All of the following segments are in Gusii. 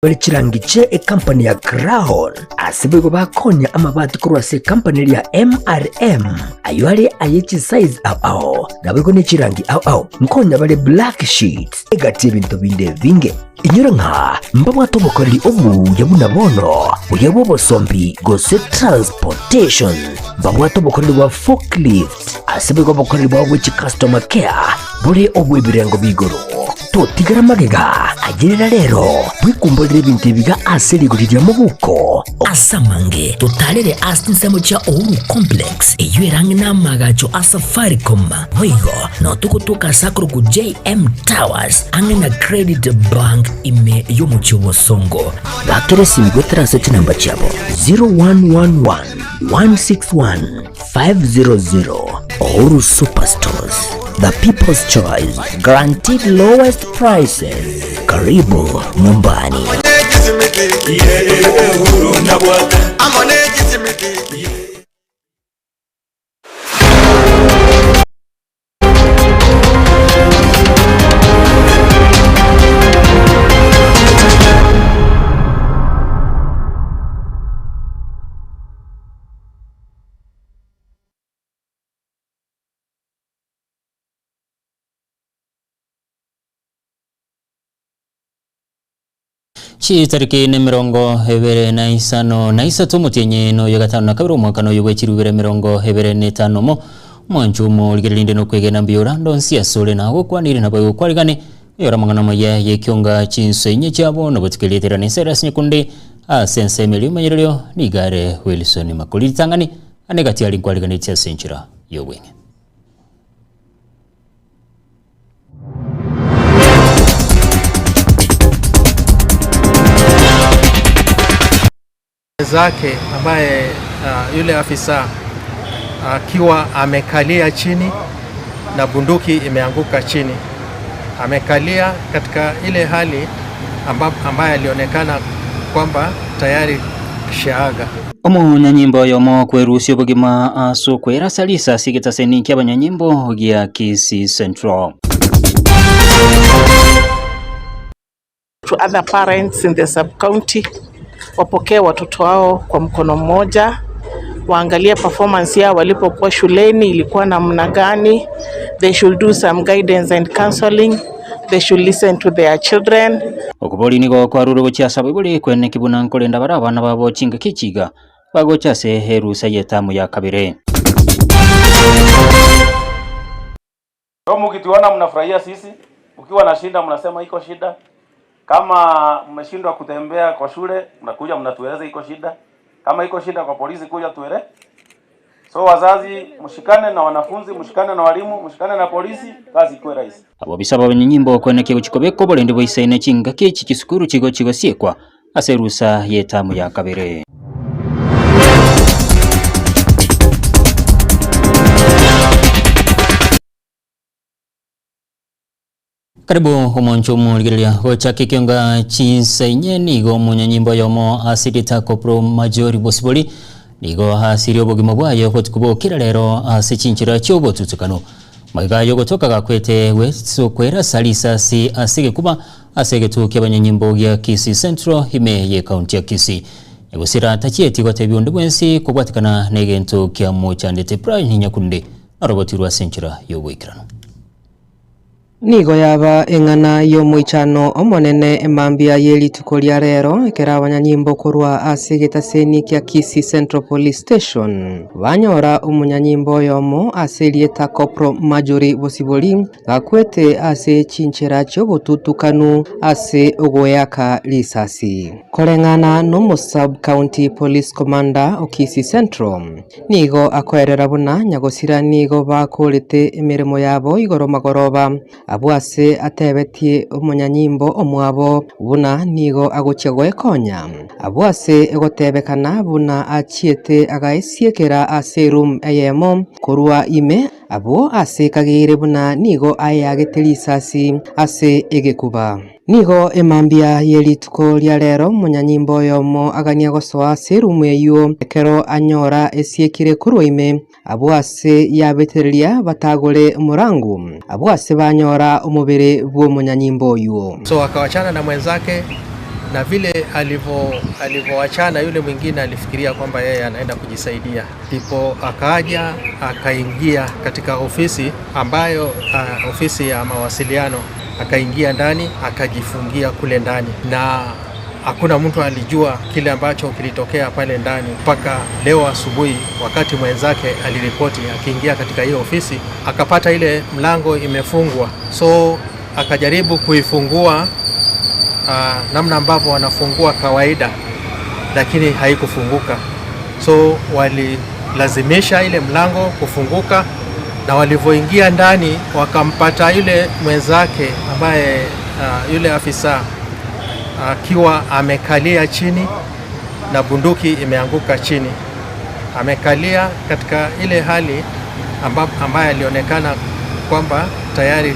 Bare chirangi chie ekampani ya Crown, ase boigo bakonya amabati korwa ase ekampani eria ya MRM, ayio are aye chisize ao ao, naboigo ne chirangi ao ao, nkonya bare black sheets, egati y'ebinto binde ebinge. Inyora ng'a mbabwate obokoreri obuya buna bono, buya bw'obosombi gose transportation, mbabwate obokoreri bwa forklift, ase boigo obokoreri bwabo bwe chicustomer care bore obw'ebirengo b'igoro. Totigera magega, ayerera rero, bwekumborere ebinto ebiga ase rigori ria mobuko. Ase amange, totarere ase chinsemo chia Uhuru Complex, eyio ere ang'e n'amaagacho a Safaricom. Boigo nao togotoka ase akorokwa JM Towers, ang'e na Credit Bank ime y'omochie o Bosongo. Bakera esimi goetera ase chinamba chiabo 0111 161 500 Uhuru Superstores, the people's choice, guaranteed lowest prices. Karibu nyumbani. Chitariki nemerongo ebere na isano na isato omotienyi noyo gatano na kabere omwaka noyo bwe chirubere emerongo ebere na etano omo omwancho omorigereria inde nokwegena mbuya orande onsi asore na gokwanire nabo egokwarigane oyore amang'ana amaya y'ekionga chinsa inye chiabo nobotuko erieta riane Cyrus Nyakundi ase ensemo eria omonyererio nigo are Wilson Makori ritang'ani ane gati aria nkwariganetie ase enchera y'obweng'e. Zake ambaye uh, yule afisa akiwa uh, amekalia chini na bunduki imeanguka chini, amekalia katika ile hali amba, ambaye alionekana kwamba tayari shaaga. Omonyanyimbo oyomo kwerusia obogima ase okwerasa risasi egetaseni ki'abanyanyimbo gia Kisii Central. To other parents in the sub-county wapokee watoto wao kwa mkono mmoja, waangalie performance yao walipokuwa shuleni ilikuwa namna gani. They should do some guidance and counseling. They should listen to their children. Okobori nigo kwarure gochia ase abaibori kweneki buna nkorenda bare abana babo chingaki echi iga bagocha ase erusa y'etamu ya kabere. So mkituona mnafurahia sisi, mkiwa na shida mnasema iko shida. Kama mmeshindwa kutembea kwa shule mnakuja mnatueleza iko shida. Kama iko shida kwa polisi kuja tuele. So wazazi mshikane na wanafunzi, mshikane na walimu, mshikane na polisi, kazi ikuwe rahisi. Abobisa b'abanyanyimbo okweneki gochia kobeka oborendi boisaine chingaki echi chisukuru chigochia gosiekwa ase erusa y'etamu ya kabere. Karibu omonche omorigereria gochaka ekionga chinsa inye nigo omonyanyimbo oyomo ase erieta Kopro Majori Bosibori nigo asirie obogima bwaye obotuko bokira rero ase chinchera chi'obotutukanu. Magega y'ogotoka gakwete gwesokwera risasi ase egekuba ase egetuo ki'abanyanyimbo gia Kisii Central ime y'ekaunti ya Kisii. Nyagosira tachieti gotebia onde bwensi kobwatekana negento kiamochandete Brian Nyakunde narogotirwe ase enchera y'oboikeranu. Nigo yaba eng'ana y'omoichano omonene emambia ye rituko ria rero ekero abanyanyimbo korwa ase egetaseni kia Kisii Central Police Station banyora omonyanyimbo oyomo ase erieta Corporal Marjorie Bosibori gakwete ase chinchera chi'obotutukanu ase ogoeaka risasi. Koreng'ana n'omo-Sub-County Police Commander o Kisii Central, Nigo akoerera buna nyagosira nigo bakorete emeremo yabo igoro magoroba, abwo ase atebetie omonyanyimbo omwabo buna nigo agochia goekonya, abwo ase egotebekana buna achiete agaesiekera ase eroom eyemo korwa ime, abwo ase kageire buna nigo aeagete risasi ase egekuba. Nigo emambia ye rituko ria rero omonyanyimbo oyomo agania gosoa ase erumu eyio, ekero anyora esiekire korwa ime, abwo ase yabetereria batagore omorango, abwo ase banyora omobere bw'omonyanyimbo oyio. So akawachana na mwenzake. na vile alivyoachana yule mwingine alifikiria kwamba yeye anaenda kujisaidia, ndipo akaja akaingia katika ofisi ambayo ofisi ya mawasiliano, akaingia ndani akajifungia kule ndani, na hakuna mtu alijua kile ambacho kilitokea pale ndani mpaka leo asubuhi, wakati mwenzake aliripoti akiingia katika hiyo ofisi akapata ile mlango imefungwa, so akajaribu kuifungua namna ambavyo wanafungua kawaida, lakini haikufunguka. So walilazimisha ile mlango kufunguka, na walivyoingia ndani wakampata yule mwenzake ambaye yule afisa akiwa amekalia chini na bunduki imeanguka chini. Amekalia katika ile hali ambaye alionekana kwamba tayari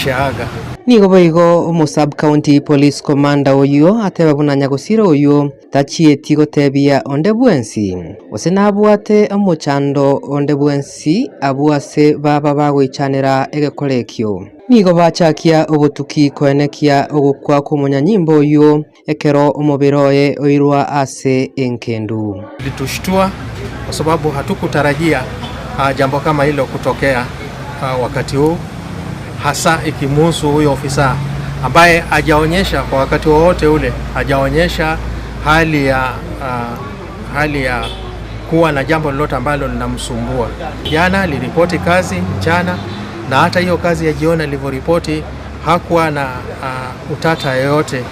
shaaga. Nigo boigo omo sub county police commander oyio ateba buna nyagosira oyio tachieti gotebia onde bwensi gose nabwate omochando onde bwensi abwo ase baba bagoichanera egekora ekio. Nigo bachakia obotuki koenekia ogokwa kwa omonyanyimbo oyio ekero omobere oye oirwa ase enkendu. Ilitushtua kwa sababu hatukutarajia jambo kama hilo kutokea wakati huu, hasa ikimuhusu huyo ofisa ambaye hajaonyesha kwa wakati wowote ule, hajaonyesha hali ya kuwa na jambo lolote ambalo linamsumbua. Jana aliripoti kazi mchana, na hata hiyo kazi ya jioni alivyoripoti hakuwa na utata yoyote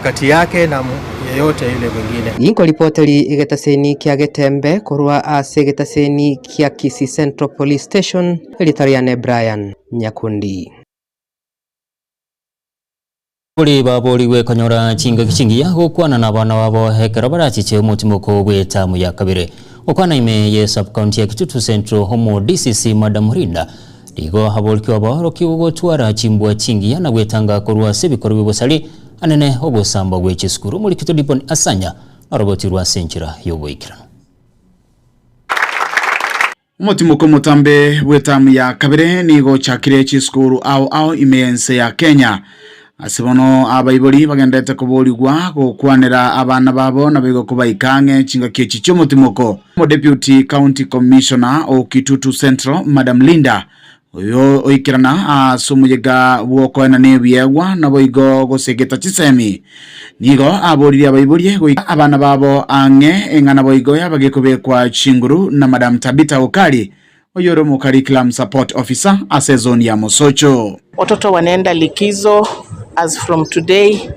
kati yake na yeyote yule mwingine. Inkoripoteri egetaseni kia Getembe korwa ase egetaseni kia Kisii Central Police Station eritariane Brian Nyakundi. Buri baboriwe konyora chingaki chingiya gokwana na abana babo ekero barachiche omotimoko bw'etamu ya kabere. Gokwana ime ye sub county ya Kitutu Central homo DCC Madam Rinda nigo aborikiwa baorokiwe gotwara chimbwa chingiya na gwetanga korwa ase ebikorwa bia anene obosamba bwe chisukuru. Omorikito Dipon Asanya arobotirwe ase enchera y'oboikeranu. Omotimoko omotambe bw'etamu ya kabere nigo ochakire chisukuru ao ao ime ense ya Kenya. Ase bono abaibori bagendete koborigwa gokwanera abana babo nabo kobaika ang'e chingaki echi chia omotimoko. Omo Deputy County Commissioner o Kitutu Central Madam Linda oyo oikerana ase omoyega bwokoena na ebiegwa nabo igo gosegeta chisemi nigo aboririe abaiborie goika abana babo ang'e eng'ana boigo yabagekobekwa chinguru na Madam Tabita Okari oyore omo curriculum support officer ase zone ya Mosocho. Watoto wanaenda likizo as from today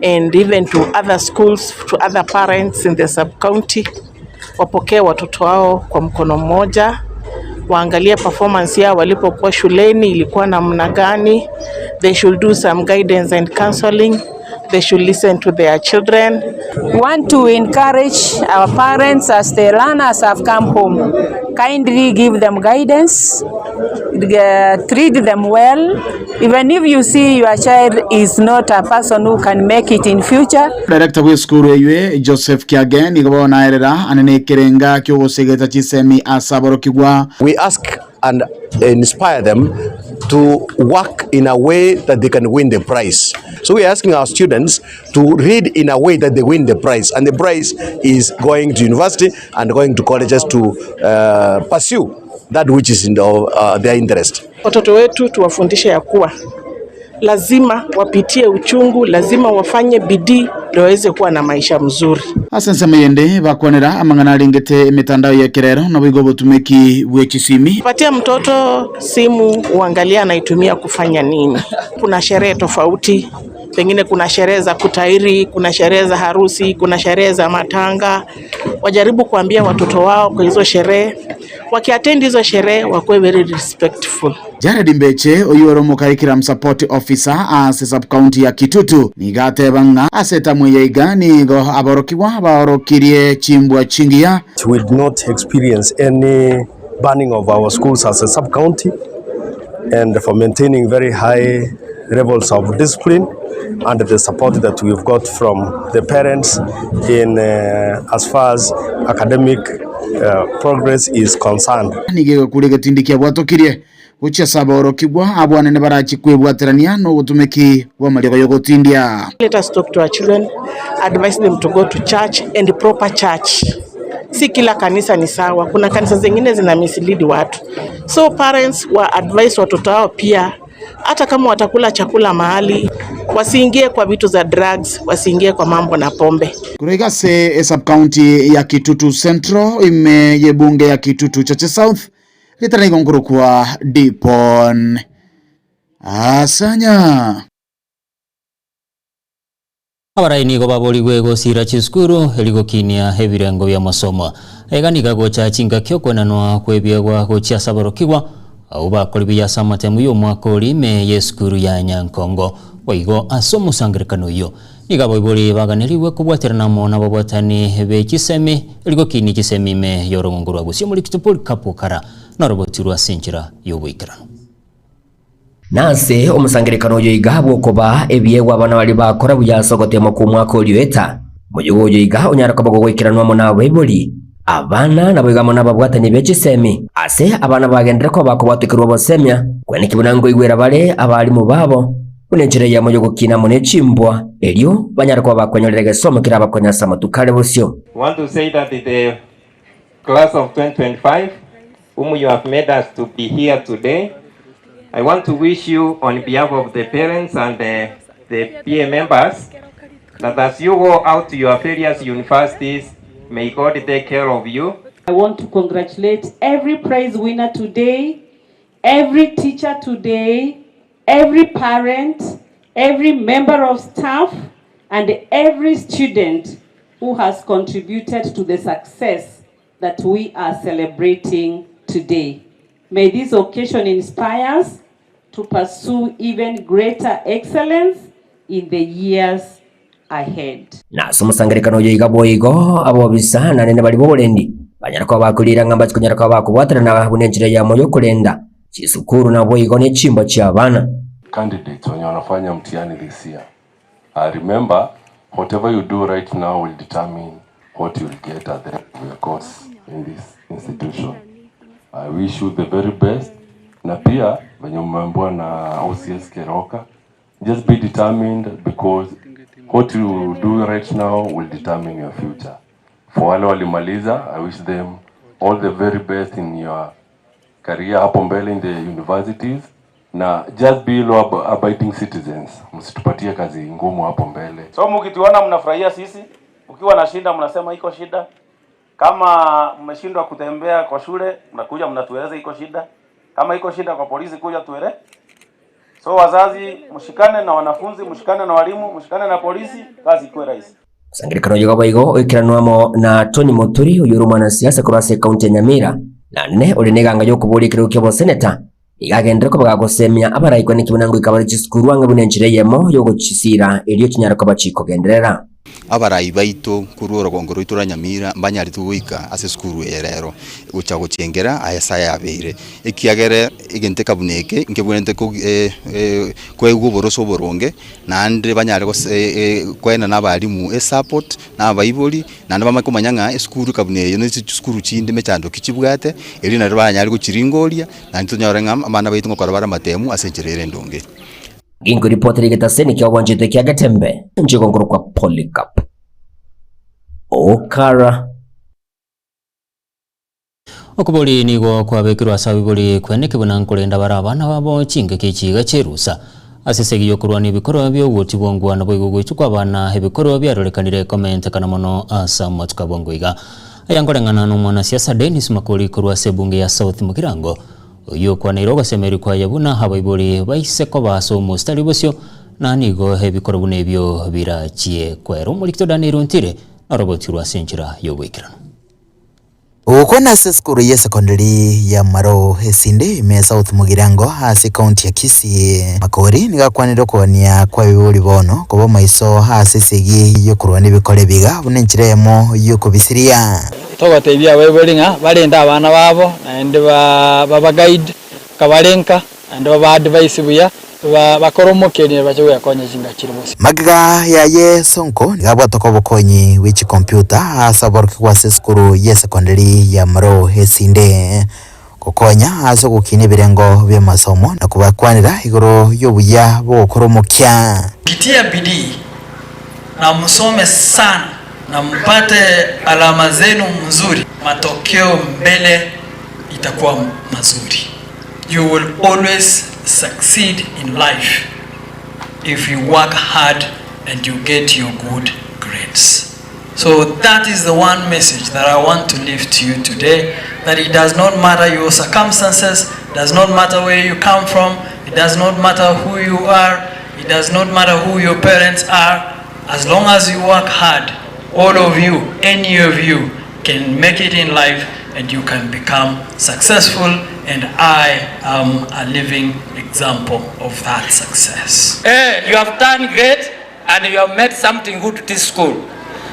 and even to other schools, to other parents in the sub-county, wapokee watoto wao kwa mkono mmoja, waangalie performance yao walipokuwa shuleni ilikuwa namna gani. They should do some guidance and counseling. They should listen to their children. We want to encourage our parents as the learners have come home. Kindly give them guidance, treat them well. Even if you see your child is not a person who can make it in future. Director bwa esukuru eywe Joseph Kiage nigo bonaerera anene ekerenga kiogosegeta chisemi ase aborokigwa. We ask and inspire them to work in a way that they can win the prize. So we are asking our students to read in a way that they win the prize, and the prize is going to university and going to colleges to pursue that which is in their interest. Watoto wetu tuwafundishe ya kuwa lazima wapitie uchungu, lazima wafanye bidii ndio waweze kuwa na maisha mzuri. Ase ensemo yende bakwanera amang'ana arengete emitandao ya ekerero nabo igo obotumeki bwa echisimi. Patia mtoto simu uangalie anaitumia kufanya nini. Kuna sherehe tofauti, pengine kuna sherehe za kutairi, kuna sherehe za harusi, kuna sherehe za matanga. Wajaribu kuambia watoto wao kwa hizo sherehe, wakiattend hizo sherehe wakuwe very respectful. Jared Mbeche oyo ore omo curriculum support officer ase sub county ya Kitutu nigo ateba ng'a ase etamu eye iga nigo aborokigwa baorokirie chimbwa chingiya. We did not experience any burning of our schools as a sub-county, and for maintaining very high levels of discipline and the support that we've got from the parents in as far as academic progress is concerned. Nigo egekuri egetindi kiabwatokirie gochia ase aborokigwa abwanene barachie kwebwaterania nobotumeki bw'amariogo y'ogotindia. Let us talk to our children, advise them to go to church and proper church. Si kila kanisa ni sawa, kuna kanisa zingine zina mislead watu. So parents wa advise watoto wao pia, hata kama watakula chakula mahali, wasiingie kwa vitu za drugs, wasiingie kwa mambo na pombe. Korwa iga ase esub-county ya Kitutu Central ime y'ebunge ya Kitutu Chache South, ritari nigo nkorokwa Dipon Asanya. Abarai nigo baborigwe gosiira chisukuru erio gokinia ebirengo bi'amasomo. Aiga nigo agocha chingaki okwenanwa kw'ebiegwa gochia ase aborokigwa abwo bakori buya ase amatemu y'omwaka oria ime y'esukuru ya Nyankongo. Boigo ase omosangererekano oyio nigo abaibori baganerigwe kobwaterana amo nababwatani be chisemi erio gokinia chisemi ime y'orogongo rwa Gusii Omorikito Polycarp Okara norobotirwe ase enchera y'oboikeranu. Na ase omosangererekano oyo iga bw'okobaa ebiegwa abana baria bakora buya ase ogoteemwa kw'omwaka oria oeta. Omoyega oyo iga onyare koba gogoikeranwa amo nabaibori, abana, naboigo amo nababwatani be chisemi. Ase abana bagenderere koba bakobwatokerwa obosemia, kweneki buna nkoigwera bare abalimu babo, buna enchera eyemo y'ogokina amo ne chimbwa, erio banyare koba bakwenyorera egesomo kerabakonye ase amatuko are bosio. We want to say that the class of 2025 whom you have made us to be here today, I want to wish you on behalf of the parents and the, the PA members that as you go out to your various universities, may God take care of you. I want to congratulate every prize winner today, every teacher today, every parent, every member of staff, and every student who has contributed to the success that we are celebrating today. May this occasion inspire us to pursue even greater excellence in the years ahead. Na ase omosangererekano oyo iga boigo abobisa na nene baria b'oborendi banyare koba bakoriira ng'a mbache konyara koba bakobwaterana buna enchera eyemo y'okorenda chisukuru naboigo ne chimbwa chi'abana. Candidates wenye wanafanya mtihani this year. Remember, whatever you do right now will determine what you'll get at the end of your course in this institution. I wish you the very best. Na pia venye mmeambiwa na OCS Keroka, just be determined because what you do right now will determine your future. For wale walimaliza, I wish them all the very best in your career hapo mbele in the universities na just be law abiding citizens, msitupatie kazi ngumu hapo mbele. So mkituona mnafurahia sisi, mkiwa na shida mnasema iko shida. Kama mmeshindwa kutembea kwa shule mnakuja mnatueleza iko shida. Kama iko shida kwa polisi kuja tuele. So wazazi mshikane na wanafunzi, mshikane na walimu, mshikane na polisi, kazi ikuwe rahisi. Omosangererekano oyo boigo oikeranwe amo na Tony Muturi oyio ore omwanasiasa korwa ase ekaunti ya Nyamira naende ore neganga yokoboria ekerogo kia oboseneta iga agenderere koba gagosemia abaraikwa neki buna ngoika bare chisukuru ang'e buna enchera eyemo yogochisira erio chinyare koba chikogenderera. Abarai baito korwa orogongo rwaito rwa Nyamira mbanyarete goika ase esukuru eye rero, gocha gochengera ase aya abeire, ekiagera egento ekabuna eke nkebwenerete koegwa oboroso oboronge, naende banyare koenana abalimu esupport, na abaibori, naende bamanye komanya ng'a esukuru ekabuna eye na chisukuru chinde emechando ki chibwate, erio nario baranyare gochiringoria, naende tonyore ng'a abana baito ngokora bare amatemu ase enchera ere endonge. Ginkoripotera egetaseni ki'obwanchete kia Getembe, inche nkorokwa Polycarp Okara. Okobori nigo kwabekirwe ase abaibori kweneke buna nkorenda bare abana babo chingaki echi iga chi'erusa. Ase esegi y'okorwania ebikorwa bi'ogotibwa ngwa naboigo goichwa kw'abana ebikorwa biarorekanire komentekana mono ase amatuko a bwango iga. Aya nkoreng'ana n'omwanasiasa Dennis Makori korwa ase ebunge ya South Mugirango Oyio okwaneire ogosemeria kwaye buna abaibori baise koba ase omositari bosio, na nigo ebikorwa buna ebio birachie kwera. Omorikito Daniel Ontire norobotirwe ase enchera y'oboikeranu. Gokwana ase esukuru ye secondary ya Maro esinde ime ya South Mugirango ase ekaunti ya Kisii, Makori nigo akwanire okogania kw'abaibori bono koba amaiso ase esegi y'okorwania ebikora ebiga buna enchera eyemo y'okobisiria. Togoteebia abaibori ng'a barende abana babo, naende babaguide, bakabarenka, naende babaadvise buya, bakore omokia bache gwekonya chingaki chire bosio. Magega yaye Sonko nigo abwatoka obokonyi bwe chikompyuta ase aborokigwa ase esukuru ye secondary ya Maro esinde. Gokonya ase ogokinia ebirengo bi'amasomo na kobakwanera igoro y'obuya bw'ogokora omokia. Kitia bidii na msome sana na mpate alama zenu mzuri, matokeo mbele itakuwa mazuri. You will always succeed in life if you work hard and you get your good grades. So that is the one message that I want to leave to you today, that it does not matter your circumstances, does not matter where you come from, it does not matter who you are, it does not matter who your parents are, as long as you work hard, all of you, any of you can make it in life and you can become successful and I am a living example of that success. Eh, you have done great and you have made something good to this school.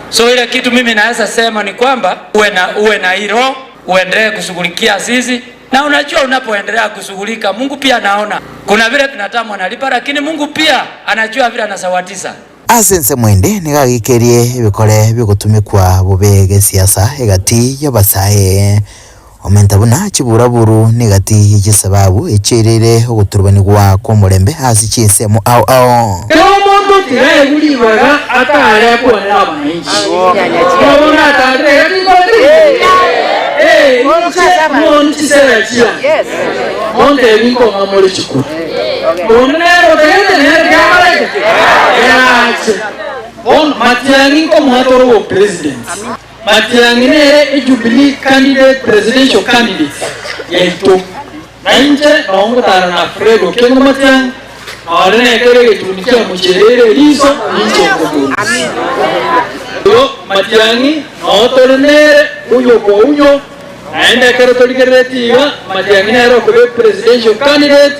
So ile kitu mimi naweza sema ni kwamba uwe na uwe na hilo, uendelee kushughulikia sisi, na unajua unapoendelea kushughulika, Mungu pia anaona. Kuna vile binadamu analipa, lakini Mungu pia anajua vile anasawatisa. Ase ensemo ende nigo agekerie ebikore bi'ogotumekwa bobe gesiasa egati y'abasae. Omenta buna chiburaburu negati ye chisababu echiairire ogoturubanigwa kw'omorembe ase chinsemo ao ao. Kera omonto tiraegwe ribaga atare akwane nabananchi. Bono natarire iga tinkorete ki? Ee, inche mono chisera chiane, montebi nkong'a more chikura. Bono nere otagete nere kiakorete ki? Kerache. Bono matiang'i nkomoa tore obopresident. Matiang'i nere eJubilee candidate presidential candidate yaito. Na inche noo ngotara na Fred Okengo Matiang'i, nore nekero egetuni kiamochereire eriso, ninche nkomorusia. Igo Matiang'i noo tore nere unyo kwa unyo, naende ekero torigereretie iga, Matiang'i nere okoba epresidential candidate.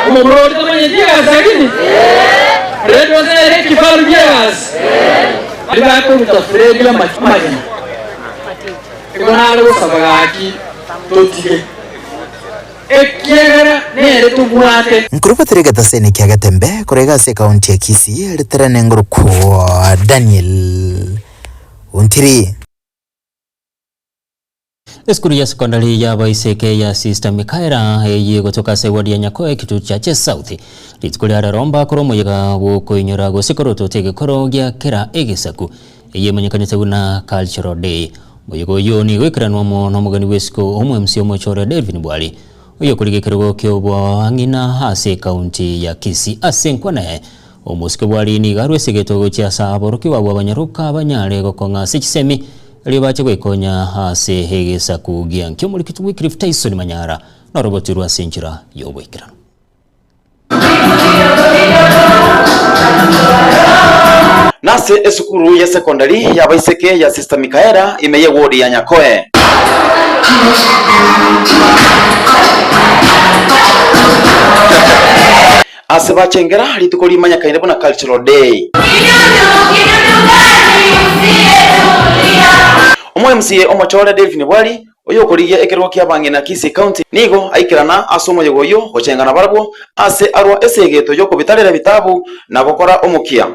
Omomura oria tamanyeti egasi lakini Fred gose nere ekifaru ki'egasi. Baria bakoruta Fred amagena, igo nare gosaba gaki totige, ekiagera nere tobwate. Nkorubatera egetaseni kia Getembe korwa ase ekaunti ya Kisii riterane ngorokwo Daniel Ontiri. Esukuru ya sekondari ya Baiseke ya Sister Michaela eye gotoka ase eward ya Nyakoe Kitutu Chache South rituko ria rero mbakore omoyega bw'okoinyora gose korotota egekoro gia kera egesaku eye emanyekanete buna Cultural Day. Omoyega oyio nigo oikeranwa amo nomogeni bw'esiko omo-MC omochore Delvin Bwari oyokorigia ekerogo ki'oboang'ina ase ekaunti ya Kisii ase enkwana yaye. Omosike Bwari nigo arwesegete gochia ase aborokigwa abwo abanyaroka banyare gokong'a ase chisemi Erio bache gwekonya ase egesaku giankio omorikiti Wycliffe Tyson Manyara norobotirwe ase enchera y'oboikeranu. Nase esukuru ya secondary y'abaiseke ya Sister Michaela ime y'eward ya Nyakoe. Ase bachengera rituko rimanyekaine buna Cultural Day. Omo MCA omochore Delphine Bwari oyokorigia ekerogo ki'abang'ina Kisii County nigo aikerana ase omoyega oyio gochenga nabarabwo ase arwa esegeto y'okobitarera ebitabu na gokora omokia.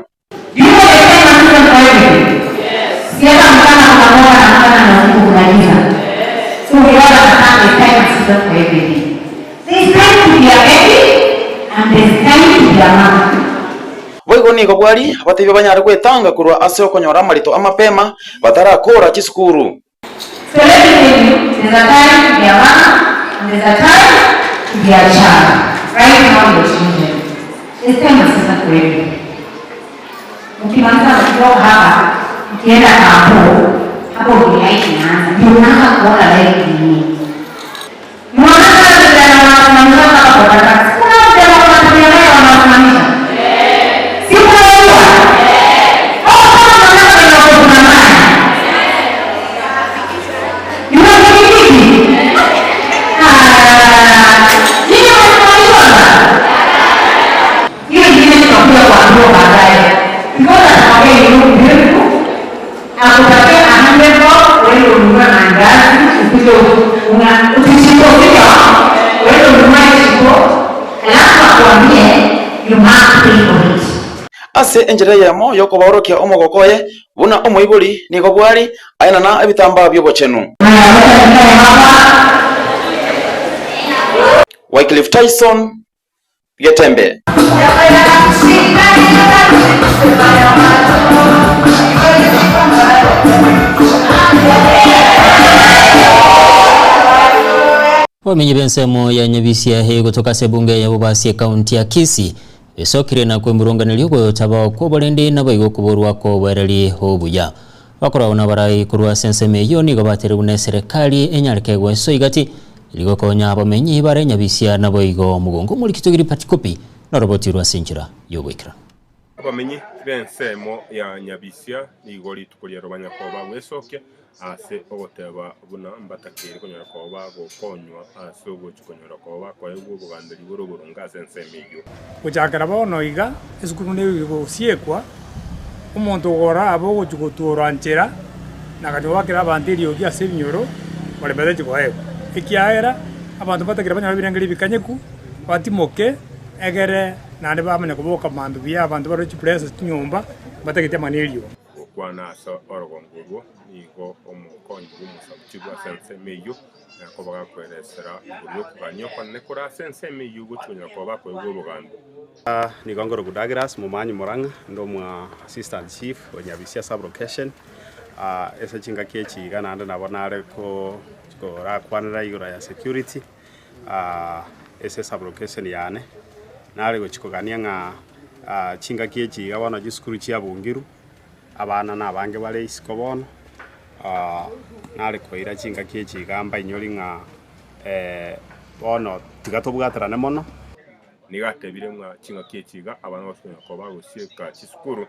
Boigo nigo bwari abatebi banyare gwetanga korwa ase okonyora amarito amapema batarakora chisukuru. So let me tell you, there's a time to be a mama and there's a time to be a child. Right now you're children. There's time and season for everything. Mkimaliza kutoka hapa, mkienda hapo, hapo ndio life inaanza. Ndio unaanza kuona life ni nini. Mnaona vijana wanasimamisha hapa kwa barabara. Kuna vijana wanatumia nayo wanasimamisha. Si mnajua? Oh, kama mnaona kuna maji. Ase enchera eyemo y'okobaorokia omogoko oye buna omoibori nigo bware, Aenana ebitambaa bi'obochenu. Wycliffe Tyson, Getembe. Abamenyi b'ensemo ya Nyabisia egotoka ase ebunge ya Bobasi ekaunti ya Kisii besokire na kwemurunganeria ogotaba kw'oborendi naboigo okoborwa kw'oboereri obuya. Bakorwa buna abarai korwa ase ensemo eyio nigo baterigwe na eserekari enyareke gwesoa igati erio gokonya abamenyi bare Nyabisia naboigo omogongo omorikito Gilbert Kopi noroboti rwa ase enchera y'ogoikeranu. Abamenyi b'ensemo ya Nyabisia nigo rituko riaro banyakoba bagwesokia ase ogoteba buna mbatakeire konyora koba bagokonywa ase ogochia konyora koba bakoegwa obogamberi bore oboronge ase ensemo eyio. Gochakera bono iga, esukuru nigo egosiekwa, omonto ogorabe ogochia gotuorwa nchera, na agachia goakera abanto eriogi ase ebinyoro, korende tachi koegwa. Ekiagera abanto mbatakire banyore ebirengererio ebikanyeku, batimoke, egere naende bamanye koboka mambia buya abanto barore chipresa chinyomba, mbatageti amang'ana eriogi. Gokwana ase orogongo orwo nigo omokonyi bw'omosabuti bw'ase ensemo eyio nakoba gakweresera igoro y'okogania okonene kore ase ensemo eyio gochia konyara koba bakoegwa obogambi. Nigo nkorokwa Douglas Momanyi Murang'a, inde omwa assistant chief o Nyabisia sub location, ase chingaki echi iga naende nabo nare korakwanera igoro ya security ase esub location yane, nare gochia kogania ng'a chingaki echi iga bono chisukuru chiabungirwe, abana na abange bare isiko bono, nare koira chingaki echi iga mbainyori ng'a bono tiga tobwaterane mono. Nigo atebire ng'a chingaki echi iga abana bakonyara koba bagosieka chisukuru,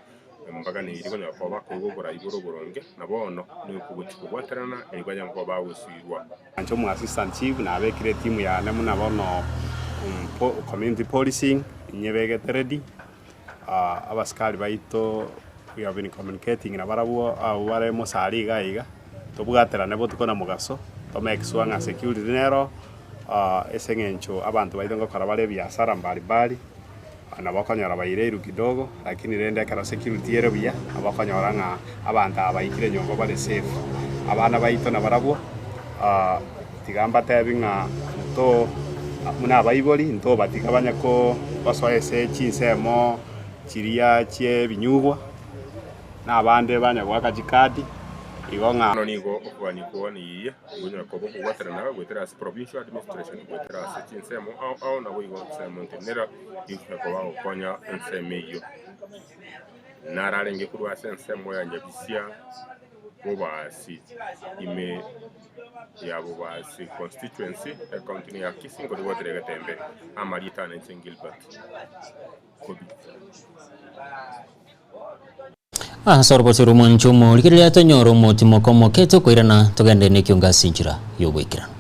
mbaganeirie konyara koba bakoigwa oborai bore oboronge, na bono nigo kogochia kobwaterana erio banyare koba bagosiirwa. Inche omo assistant chief nabekire etimu yane buna bono community policing nyebegete ready, abasikari baito we have been communicating nabarabwo abwo bare mosari iga iga, tobwaterane botuko na mogaso, to make sure ng'a security nero ase eng'encho abanto baito ngokora bare ebiasara mbali mbali, nabo okonyora baireirwe kidogo, lakini rende ekero security ere buya, nabo okonyora ng'a abanto aba baikire nyomba bare safe. Abana baito nabarabwo, tiga mbatebi ng'a nto buna abaibori ntobatiga banye ko gosoa ase chinsemo chiria chi'ebinyugwa, na abande banya goaka chikadi, igo ng'a. Bono nigo okogania kw'oganirie okonyora koba okobwaterana goetera ase provincial administration goetera ase chinsemo ao ao naboigo ensemo ntenera inkonya koba gokonya ensemo eyio. Nararenge korwa ase ensemo ya Nyabisia Bobasi ime ya Bobasi constituency ecounty ya Kisii nkorigwatera egetembe amarieta ane inche Gilbert Kobi. Ase orobosio rw'omwancho omo, rigereria tonyore omotimoko omoke tokoirana togende nekiongo ase enchera y'ogoikeranu.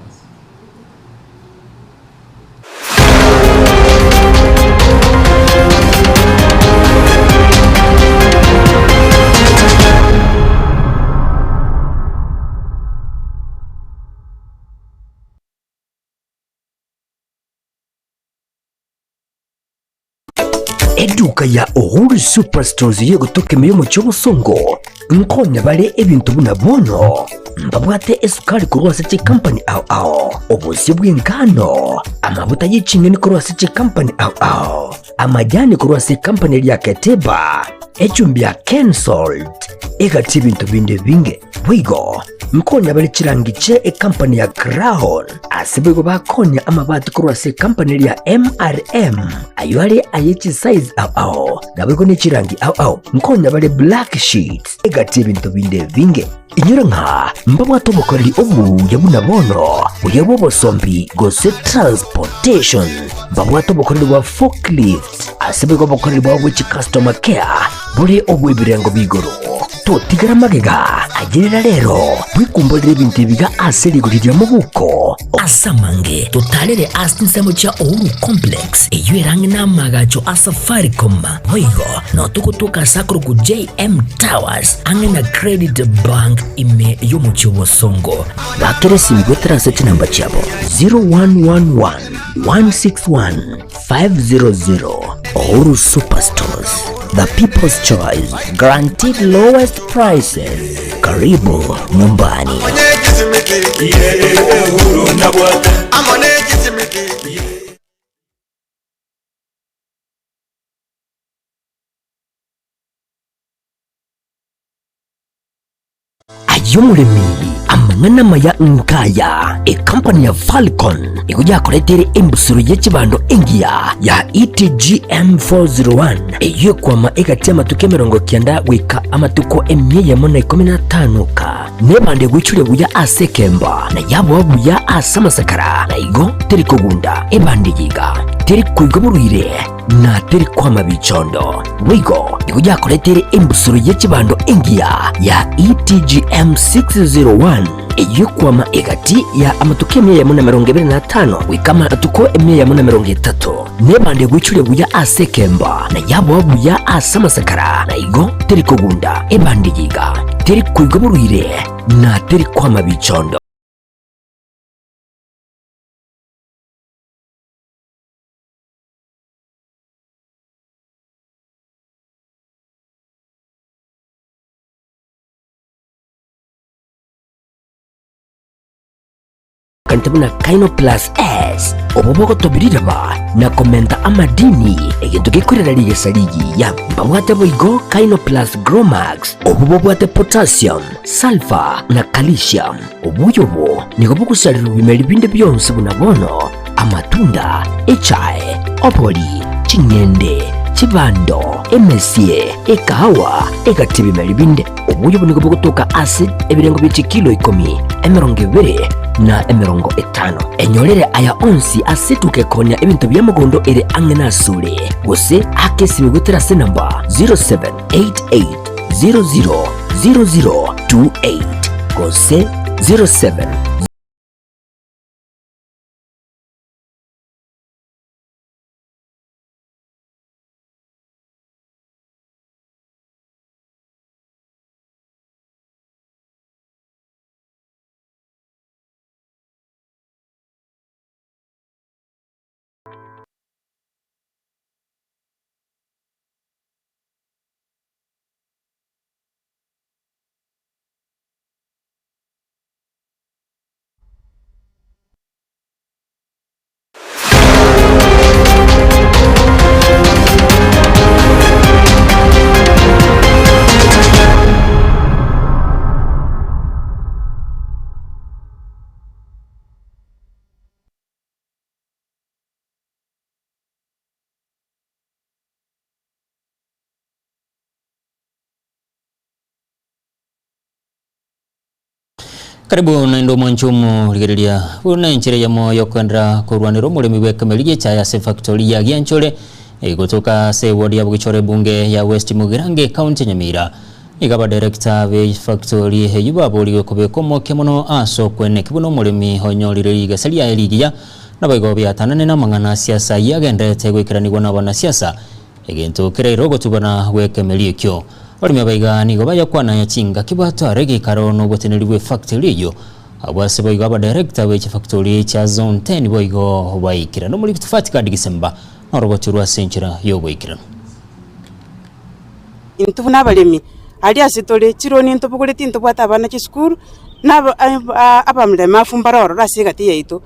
Eduka ya Uhuru Superstores y'egotoka ime y'omochie obosongo nkonya bare ebinto buna bono mbabwate esukari korwa ase chikampani ao ao, obosio bw'engano, amabuta ye ching'eni korwa ase chikampani ao ao, amajani korwa ase ekampani eria ya Keteba, echumbi ya Kensalt, egati ebinto binde ebinge. Boigo nkonya bare chirangi chie ekampani ya Crown, ase boigo bakonya amabati korwa ase ekampani eria ya MRM, ayio are aye chisize ao ao, naboigo ne chirangi ao ao. Nkonya bare black sheets, egati ebinto binde ebinge. Inyora ng'a mbabwate obokoreri obuya buna bono, buya bw'obosombi gose transportation. Mbabwate obokoreri bwa forklift, ase boigo obokoreri bwabo bwe chicustomer care bore obw'ebirengo b'igoro. Totigera magega, ayerera rero, bwekumborere ebinto ebiga ase rigori ria mobuko. Ase amange, totarere ase chinsemo chia Uhuru Complex, eyio ere ang'e n'amaagacho a Safaricom. Boigo, nao togotoka ase akorokwa JM Towers, ang'e na Credit Bank ime y'omochie o Bosongo. Bakera esimi goetera ase chinamba chiabo 0111 161 500. Uhuru Superstores, the people's choice, guaranteed lowest prices. Karibu nyumbani. Aye omoremi, amang'ana amaya nkaya, Ecompany ya Falcon nigo yakoreteire embusuro ye chibando engiya ya ETGM 401 eyio ekwama egati y'amatuko 90 goika amatuko 115 ka. Nebando egoichoria buya ase ekemba, na yaboa buya ase amasakara, na igo teri kogunda. Ebando eye iga teri koigwa borwaire, na teri kwama bichondo. Boigo nigo yakoreteire embusuro ye chibando engiya ya ETGM 601, eyio ekwama egati ya amatuko 125 goika amatuko 130. Nebando egoichoria buya ase ekemba, na yaboa buya ase amasakara, na igo teri kogunda. Ebando eye iga teri koigwa borwaire, na teri kwama bichondo. Kante buna Kaino Plus S, obo bogotobia riraba na komenta amadini, egento gekorera rigesa rigiya. Mbabwate boigo Kaino Plus Gromax, obwo bobwate potassium, sulfur na calcium. Obuya obo nigo bogosarerwa bimeri binde bionsi buna bono, amatunda, echae, obori, ching'ende, chibando, emesie, ekahawa, egati ebimeri binde. Obuya obo nigo bogotoka ase ebirengo bie chikilo ikomi, 20, na 50. Enyorere aya onsi ase etuka ekoonia ebinto bia mogondo ere ang'e nasore, gose ake esimi goetera ase enamba 0788 000028 gose 07. Karibu naende omwanche omorigereria buna enchera eyemo yokoenderera korwanera omoremi bw'ekemeri gi'echaye ase efactory ya Gianchore egotoka ase eward ya Bogichore ebunge ya West Mugirango ekaunti ya Nyamira. Nigo abadirector be efactory eyio baborigwe kobeka omokia mono ase okweneki buna omoremi onyorire rigesa riaye rigiya naboigo biatanane namang'ana a siasa ayio agendererete goikeranigwa nabanasiasa Egento keraire ogotugana gw'ekemeri ekio. Abaremi abaiga nigo bayakwana aya chingaki batwara egeikaro na oboteneneri bw'efactory eyio. Abwo ase boigo abadirector be chifactory chia Zone 10 boigo baikire. Nomoriki Tufati Kadigisemba noroboti rwa ase enchera y'oboikeranu. Intwe buna abaremi, aria ase tore, chironi ntobogoreti ntobwate abana chisukuru, na abamlemafu mbare ororo ase egati yaito,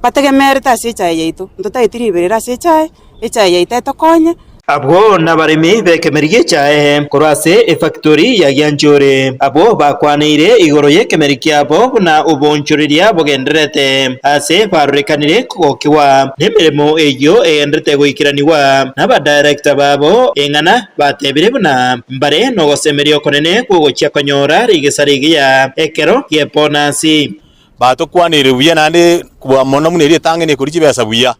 bategemerete ase echae yaito, ntotageti riberera ase echae. Echae yaito etokonye. Abwo nabaremi b'ekemeri gi'echae korwa ase efactori ya Gianchore. Abwo bakwaneire igoro y'ekemeri kiabo buna oboonchoreria bogendererete, aase barorekanire kogokigwa nemeremo eyio egendererete goikeranigwa nabadirector babo eng'ana batebire buna mbare nogosemeria okonene kw'ogochia konyora rigesa rigiya ekero gi'ebonasi. Batokwaneire buya naende kobua mono buna eria etang'ani ekoria chibesa buya.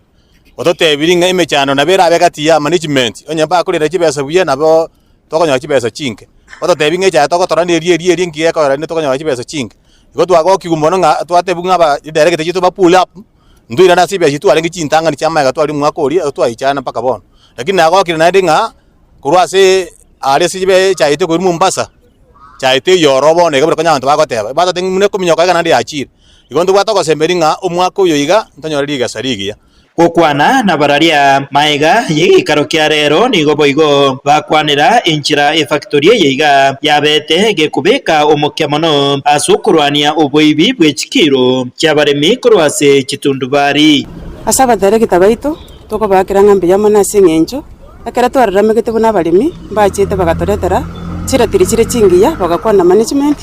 Ototebirie ng'a emechando nabo erabe gati ya management, onye bakorenda chibesa buya nabo tokonyora chibesa chinke. Ototebi ng'a echaye togotora neria eria eria nki gekogera rende tokonyora chibesa chinke. Igo twagokigwa mono ng'a twatebiwa ng'a aba director chiaito ba pull up, ntoirane ase chibesa chiria twarenge chintang'ani chia magega tware omwaka oria twaichana mpaka bono. Lakini nagokire naende ng'a korwa ase aria ase chibe echaye yaito ekorwa Mombasa, echaye teiyo ororo bono iga buna konya abanto bagoteba, batotebia ng'a buna ekominyoka iga naende yachire. Igo ntobwate ogosemeria ng'a omwaka oyo iga ntonyore rigesa rigiya. Gokwana nabararia maega y'egeikaro kia rero nigo boigo bakwanera enchera efactori eye iga yabete gekobeka omokia mono ase okorwania oboibi bwe chikiro chi'abaremi korwa ase chitundubari. Ase abadirector baito tokobaakera ng'a mbuya mono ase eng'encho ekero twararamegete buna abaremi mbachete bagatoretera chiratiri chire chingiya bagakwana management.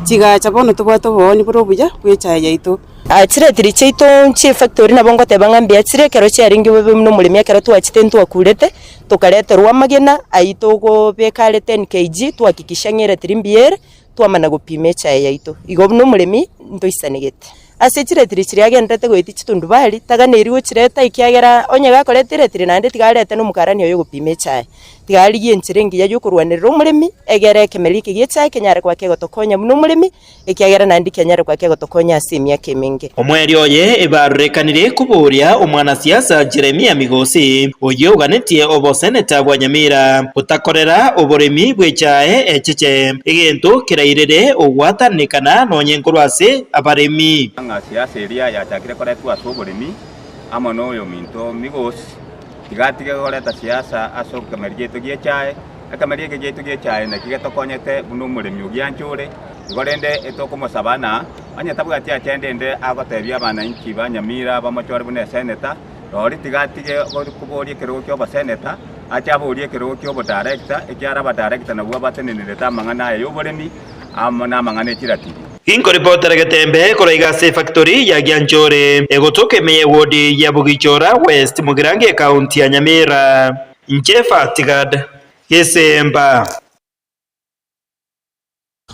Chigacha bono tobwate obooni bore obuya bwa echae yaito. Chiretiri chiaito chi'efactory nabo ngoteba ng'a mbuya chire ekero chiarenge bobe buna omoremi ekero twachete ntwakurete, tokareterwa amagena ayio togobeka are 10 kg twahakikisha ng'a eretiri mbuya ere, twamana gopima echae yaito. Igo buna omoremi ntoisanegete. Ase chiretiri chiria agenderete goetia chitundubari, taganeiri gochireta ekiagera onye gakoreta eretiri naende tiga arete na omokarani oye ogopima echae. Tiga arigie enchera engiya yokorwanerera omoremi, egere ekemeri eke gi'echae kenyare koba kegotokonya buna omoremi, ekiagera naende kenyare koba kegotokonya ase emiaka emenge. Omweri oye ebarorekanire koboria omwanasiasa Jeremia Migosi, oyio oganetie oboseneta bwa Nyamira, gotakorera oboremi bw'echae echeche, egento kerairere ogwatananekana nonye nkorwa ase abaremi. Ng'a siasa eria yachakire koretwa ase oboremi amo noyominto Migosi, tiga atige koreta siasa ase ekemeri giaito gi'echae. Ekemeri eke giaito gi'echae nakio getokonyete buna omoremi o giancha ore. Igo rende etokomosaba ng'a onye tabwati agenda ende agotebia abananchi ba Nyamira bamochore buna eseneta, rori tiga atige koboria ekerogo kia oboseneta, ache aborie ekerogo kia obodarekta, ekiagera abadarekta nabwo batenenerete amang'ana aya y'oboremi amo namang'ana e chiratiri. Ginkoripotera getembe korwa iga ase efactory ya Gianchore, egotoka ime y'ewodi ya Bogichora West, Mugirango ekaunti ya Nyamira. Inche Fatigad Gesemba.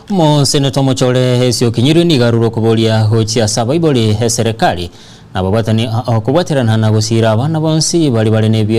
Omoseneta omochore Esio Kinyirwe nigo arure okoboria gochia ase abaibori, eserekari, na ababwatani okobwaterana na gosiira abana bonsi baria bare nebie.